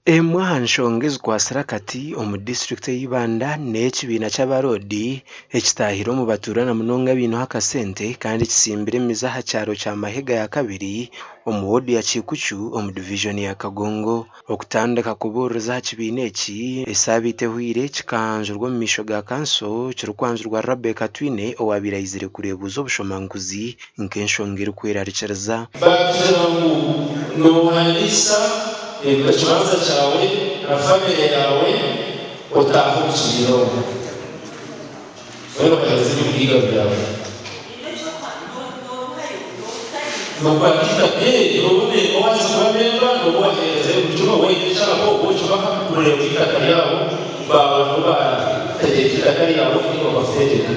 Emwe aha nshonga ezikwatsire akati omu disiturikiti eya Ibanda n'eyekibiina ky'abaroodi ekitaahire omu batuura na munonga abaineho akasente kandi kitsimbire emizi aha kyaro kya Mahega yakabiri omu woodi ya Kikucu omu divijoni ya Kagongo. Okutandika kubuuririza aha kibiina eki esaabiiti ehweire kikahanjurwa omu maisho ga kanso kirikwanjurwa Rabecca Twine owaabaire aizire kureebuuza obushomankuzi nk'enshonga erikwerarikiriza. Baakugira ngu noohandiikisa ekibanja kyawe na famire yaawe otaahe omu kibiina omwo. Mbwenu okaheereza eby'obugaiga byawe. Nookwata eitaka eri nooba memba waaza kuba memba nooba obaheerezayo buri kimwe waaba oine ekyabo oba okibaha kureeba eitaka ryabo baaba nibo baategyeka eitaka ryawe nainga bakutegyeka.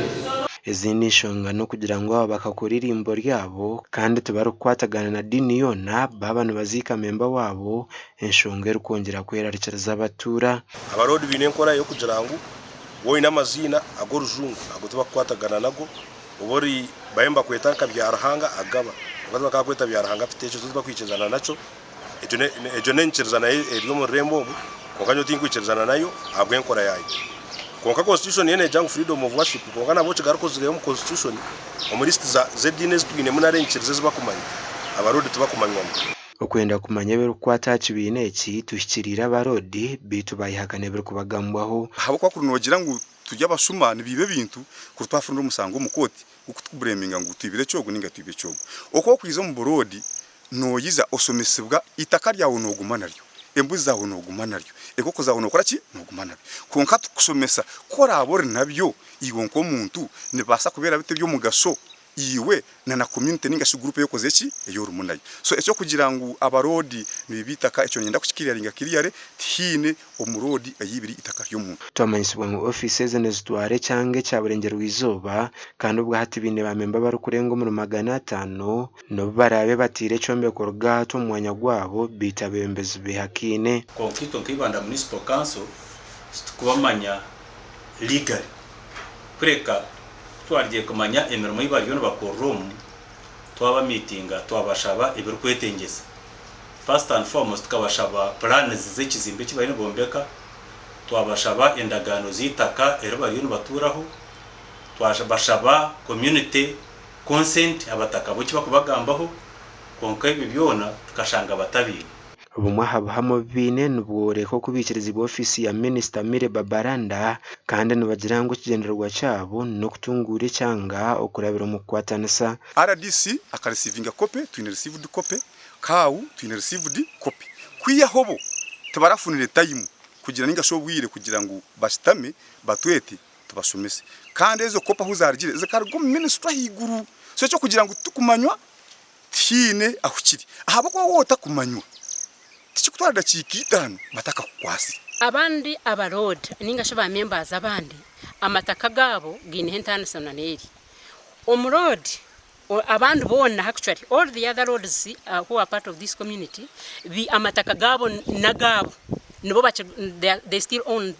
Ezindi nshonga n'okugira ngu aba bakakora eirimbo ryabo kandi tibarikukwatagana na diini yoona baaba nibaziika memba waabo, enshonga erikwongyera kwerarikiriza abatuura. Abaroodi baine enkora y'okugira ngu waaba oine amaziina ag'orujungu ago tibakukwatagana nago, oba ori bariyo nibakweta nka Byaruhanga agaba kwonka tibakakweta Byaruhanga Peter ekyo tibakwikirizana nakyo, egyo n'enyikiriza nayo eri omu rurembo omu kwonka nyowe tinkwikirizana nayo ahabw'enkora yaayo. Kwonka constitution yo negira ngu freedom of worship kwonka nabwo kigaruka ozireebe omu constitution omu list z'ediini ezi twinemu nari enyikiriza ezi bakumanya abaroodi tibakumanywamu. Okwenda kumanya ebirikukwata aha kibiina eki tuhikiriire abaroodi beitu baayehakana ebirikubagambwaho. Ahabw'okuba kuri noogira ngu turi abashuma nibiiba ebintu, kuri twafunire omushango omu kooti gw'okutukubureeminga ngu twibire ekyogu nainga twiba ekyogu. Oku okwiza omu buroodi Noija oshomesibwa, eitaka ryawe nooguma naryo, embuzi zaawe nooguma naryo, enkoko zaawe nookora ki? Nooguma nabyo. Kwonka tukushomesa ku oraabe ori nabyo, iwe nk'omuntu nibibaasa kubeera bita eby'omugasho iwe na na community nainga shi group ei okozire ki? Ei orimu nayo. So eky'okugira ngu abaroodi nibiiba eitaka ekyo niinyenda kukikiriyaringa clearly, tihaine omuroodi oyiibire eitaka ry'omuntu. Twamanyisibwa ngu ofiisi ezi nizitwara ekyanga ekya Burengyerwa-izooba kandi obwahati baine ba memba abarikurenga omuri 500 N'obu baraabe bataire ekyombeko rwagati omu mwanya gwabo, beitu abeebembezi beehakaine. Kwonka itwe nka Ibanda Municipal Council titukubamanya legally kureka kutwarigiye kumanya emirimo ei bariyo nibakorera omu twaba miitinga twabashaba ebirikwetengyesa. First and foremost tukabashaba plans z'ekizimbe eki bariyo nibombeka, twabashaba endagaano z'eitaka eri bariyo nibaturaho, twabashaba community Consent abataka bo ekibakubagambaho kwonka ebyo byona tukashanga batabiine. Bumwe aha buhame obu baine nibworeka oku baikirizibwa ofiisi ya minisita Milly Babalanda kandi nibagira ngu ekigyendererwa kyabo n'okutunguura ekyanga okurabira omu kukwatanisa. Rdc akaresiivinga copy, twine received copy, Kau twine received copy. Kwihaho bo tibarafunire time kugira ninga shi obwire kugira ngu bashutame batwete tubashomese. Kandi ezo kopi ahu zaarugire zikaruga omu minisitule ahaiguru. So eky'okugira ngu titukumanywa tihaine ahu kiri. Ahabw'okuba waaba otakumanywa, tikikutwara dakiika itaano batakakukwasire. Abandi aba Lord ninga shi ba members abandi amataka gaabo gaineho entaaniso na n'eri. Omu Lord abandi boona actually all the other lords who are part of this community bi amataka gaabo n'agaabo nibo baki they still own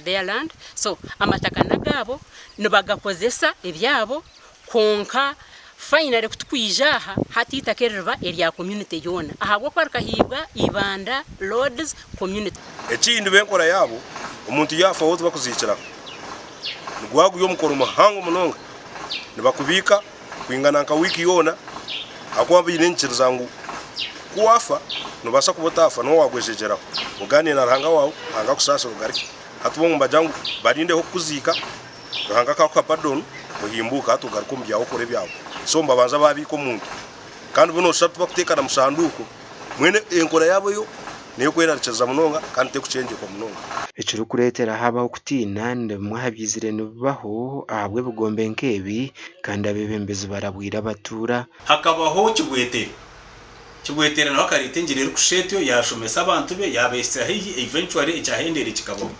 their land so amataka n'agaabo nibagakozesa ebyabo kwonka finally kutukwija aha hati eitaka eri riba erya community yoona ahabw'okuba rikahiibwa Ibanda lords community. Ekindi bo enkora yaabo omuntu yaafa bo tibakuziikiraho nigwaba guri omukoro muhango munonga. Nibakubiika kwingana nka wiiki yoona ahakuba baine enyikiriza ngu ku waafa noobaasa kuba otaafa n'ou waagwejegyeraho. Ogaaniire na Ruhanga waawe, Ruhanga akusaasire ogaruke. Hati bo nibagira ngu barindeho kukuziika, Ruhanga akakuha pardon ohimbuuke hati ogaruke omu byawe okore ebyawe. So nibabanza baabiika omuntu. Kandi bo nooshusha tibakuteeka na mu sanduuko. Mbwenu enkora yaabo yo n'ey'okwerarikiriza munonga kandi terikukyengyekwa munonga. Ekirikureetera haabaho okutiina ni bimwe aha byizire nibibaho ahabw'ebigombe nk'ebi kandi abeebembezi barabwire abatuura. Hakabaho Kibwetere. Kibwetere nawe akareeta engiri erikushusha etyo, yaashomesa abantu be, yaabeehitsya haihi, eventually ekyahendeire kikabaho.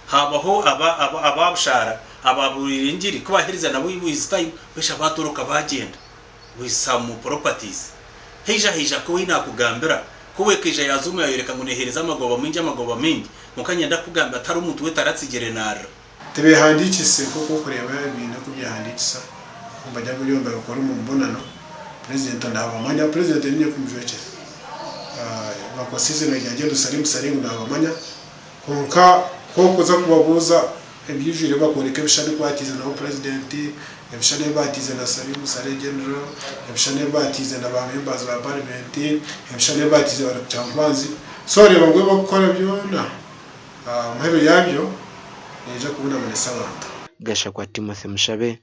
Haabaho aba aba aba Bushaara abaabuuriire engiri, ku baaherize nabo with time, baija baatoroka baagyenda. with some properties haija haija ku ei nakugambira ku ekaija ya zoom yayoreka ngu nehereza amagoba maingi amagoba maingi kwonka nyenda kukugambira tihariho omuntu we taratsigire narira. Tibehandiikise nk'oku orikureeba biine oku byehandiikisa, nibagira ngu ebyo nibabikora omu mubonano, Purezidenti nabamanya, Purezidenti niinye kumujwekyera. Bakozesa eiziina rya General Salim Saleh ngu naabamanya kwonka ku orikuza kubabuuza ebyijwire bakworeka ebishushani oku baatiize nabo Purezidenti, ebishushani ebi baatiize na Salim Saleh General, ebishushani ebi baatiize na ba members ba Paramenti, ebishushani ebi baatiize bari Kyankwanzi. So oreeba ngu ebi barikukora byona muheru yaabyo neija kubonabonesa abantu. Gashakwa Timothy Mushabe.